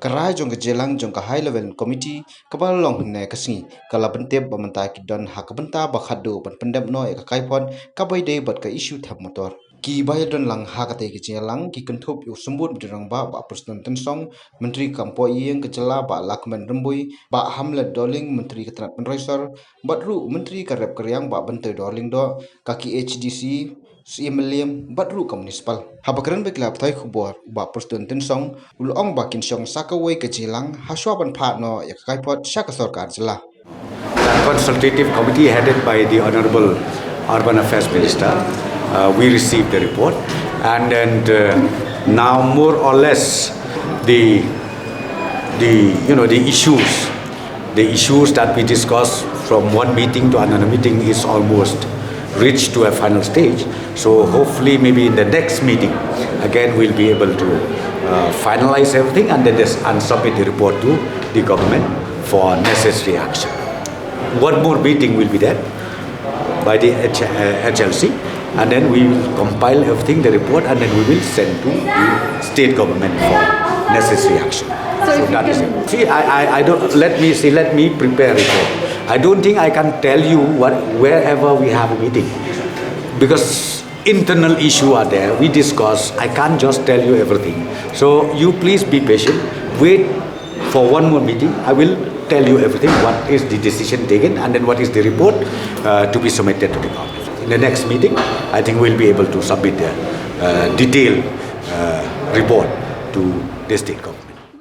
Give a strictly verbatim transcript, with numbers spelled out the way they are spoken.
Ka rai jong ka jingïalang jong ka High Level Committee kaba la long hynne ka sngi ka la pyntip ba mynta ki don ha ka bynta ba khadduh ban pyndep noh ïa ka kaiphod kaba ïadei bad ka issue thep motor. Kiba ïadon lang ha katei ka jingïalang ki kynthup ïa u Symbud Rangbah Bah Prestone Tynsong, Myntri kam poh ïing ka jylla Bah Lahkmen Rymbui, Bah Hamlet Dohling, Myntri ka tnat pynroi sor, bad ruh Myntri ka rep ka riang Bah Bantoidor Lyngdoh, ka KHADC, Syiem Mylliem, bad ruh ka Municipal. Haba kren bad ki lad pathai khubor, Bah Prestone Tynsong u la ong ba kin shong sa kawei ka jingïalang hashwa ban phah noh ïa ka kaiphod sha ka sorkar jylla. Consultative committee headed by the Honorable Urban Affairs Minister. Uh, we received the report, and and uh, now more or less the the you know the issues the issues that we discussed from one meeting to another meeting is almost reached to a final stage. So hopefully, maybe in the next meeting, again we'll be able to uh, finalize everything and then just and submit the report to the government for necessary action. One more meeting will be there by the H- uh, H L C, and then we will compile everything, the report, and then we will send to the state government for necessary action. So, so that is it. See, I, I, I don't let me see. Let me prepare report. I don't think I can tell you what wherever we have a meeting, because internal issue are there. We discuss. I can't just tell you everything. So you please be patient. Wait for one more meeting. I will tell you everything. What is the decision taken, and then what is the report uh, to be submitted to the government. In the next meeting, I think we'll be able to submit the uh, detailed uh, report to the state government.